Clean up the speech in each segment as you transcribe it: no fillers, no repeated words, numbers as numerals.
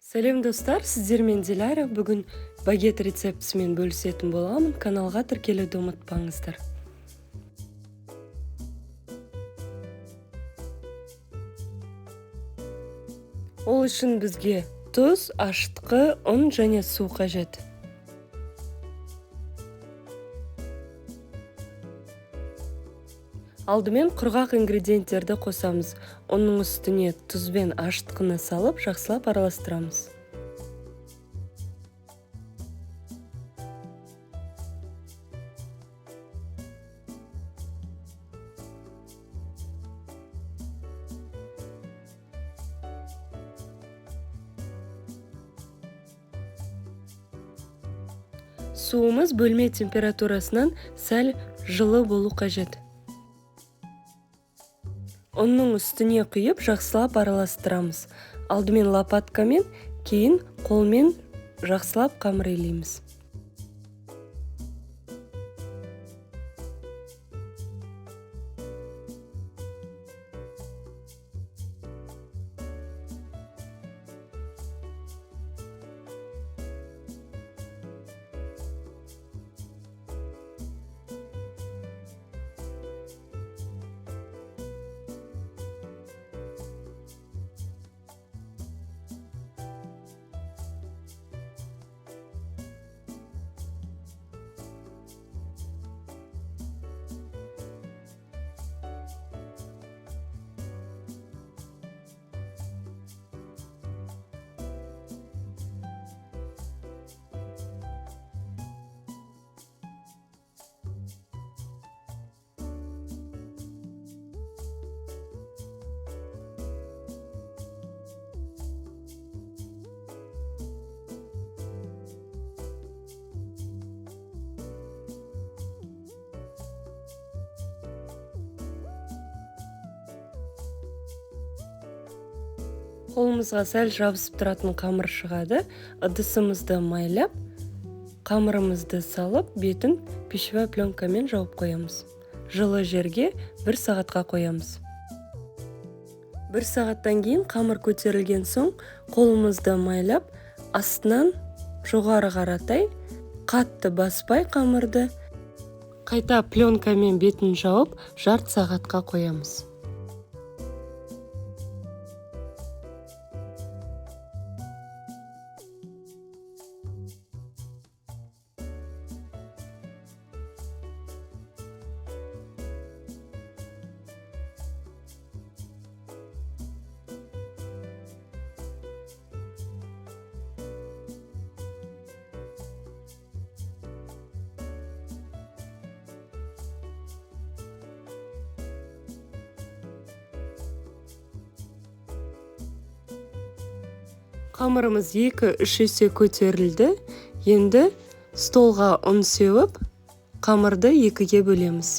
Сәлем достар, сіздермен Диляра. Бүгін багет рецептісімен бөлісетін боламын. Каналға тіркелуді ұмытпаңыздар. Ол үшін бізге тұз, ашытқы, ұн және су қажет. Алдымен құрғақ ингредиенттерді қосамыз. Ұнның үстіне тұз бен ашытқыны салып, жақсылап араластырамыз. Суымыз бөлме температурасынан сәл жылы болу қажет. Ұнның үстіне құйып, жақсылап араластырамыз. Алдымен лопаткамен, кейін қолмен жақсылап қамыр илейміз. Қолымызға сәл жабысып тұратын қамыр шығады. Ыдысымызды майлап, қамырымызды салып, бетін пищевая пленкамен жауып қоямыз. Жылы жерге 1 сағатқа қоямыз. 1 сағаттан кейін қамыр көтерілген соң, қолымызды майлап, астынан жоғары қаратай, қатты баспай қамырды қайта пленкамен бетін жауып, жарты сағатқа қоямыз. Қамырымыз 2-3 есе көтерілді. Енді столға ұн сеуіп, қамырды 2-ге бөлеміз.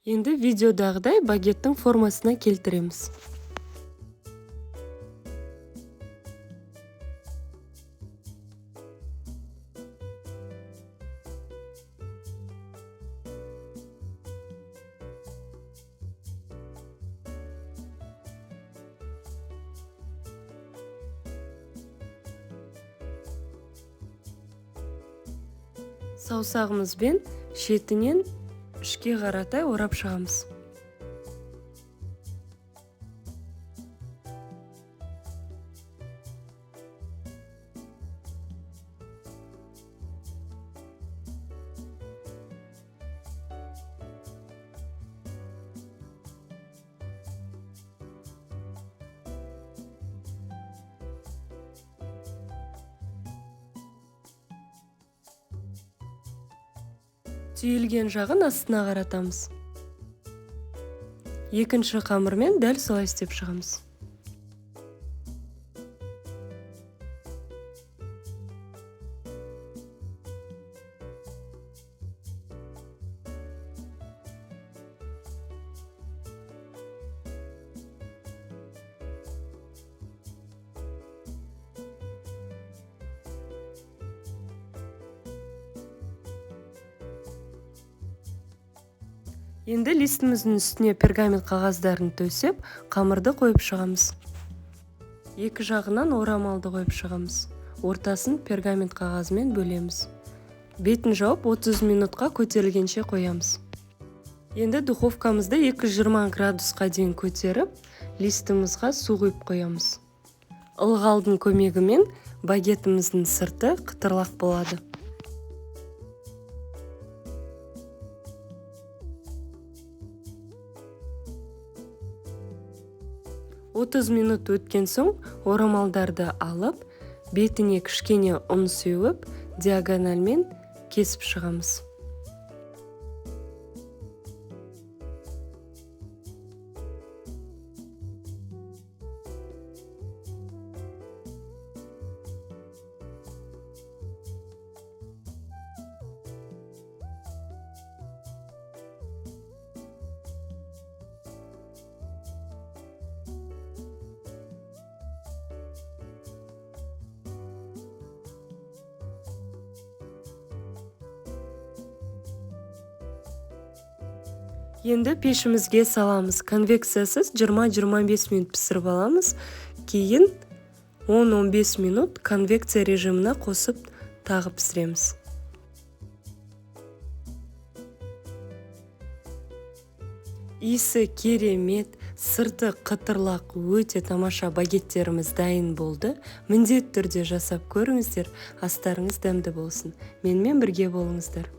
Енді видеодағыдай багеттің формасына келтіреміз. Саусағымызбен шетінен ішке қаратай орап шығамыз. Түйілген жағын астына қаратамыз. Екінші қамырмен дәл солай істеп шығамыз. Енді листіміздің үстіне пергамент қағаздарын төсеп, қамырды қойып шығамыз. Екі жағынан орамалды қойып шығамыз. Ортасын пергамент қағазымен бөлеміз. Бетін жауып 30 минутқа көтерілгенше қоямыз. Енді духовкамызды 220 градусқа дейін көтеріп, листімізға су құйып қоямыз. Ылғалдың көмегімен багетіміздің сырты қытырлақ болады. 30 минут өткен соң орамалдарды алып, бетіне кішкене ұн сеуіп, диагональмен кесіп шығамыз. Енді пешімізге саламыз. Конвекциясыз 20-25 минут пісіріп аламыз. Кейін 10-15 минут конвекция режиміне қосып тағы пісіреміз. Иісі керемет, сырты қытырлақ, өте тамаша багеттеріміз дайын болды. Міндетті түрде жасап көріңіздер, астарыңыз дәмді болсын. Менімен бірге болыңыздар.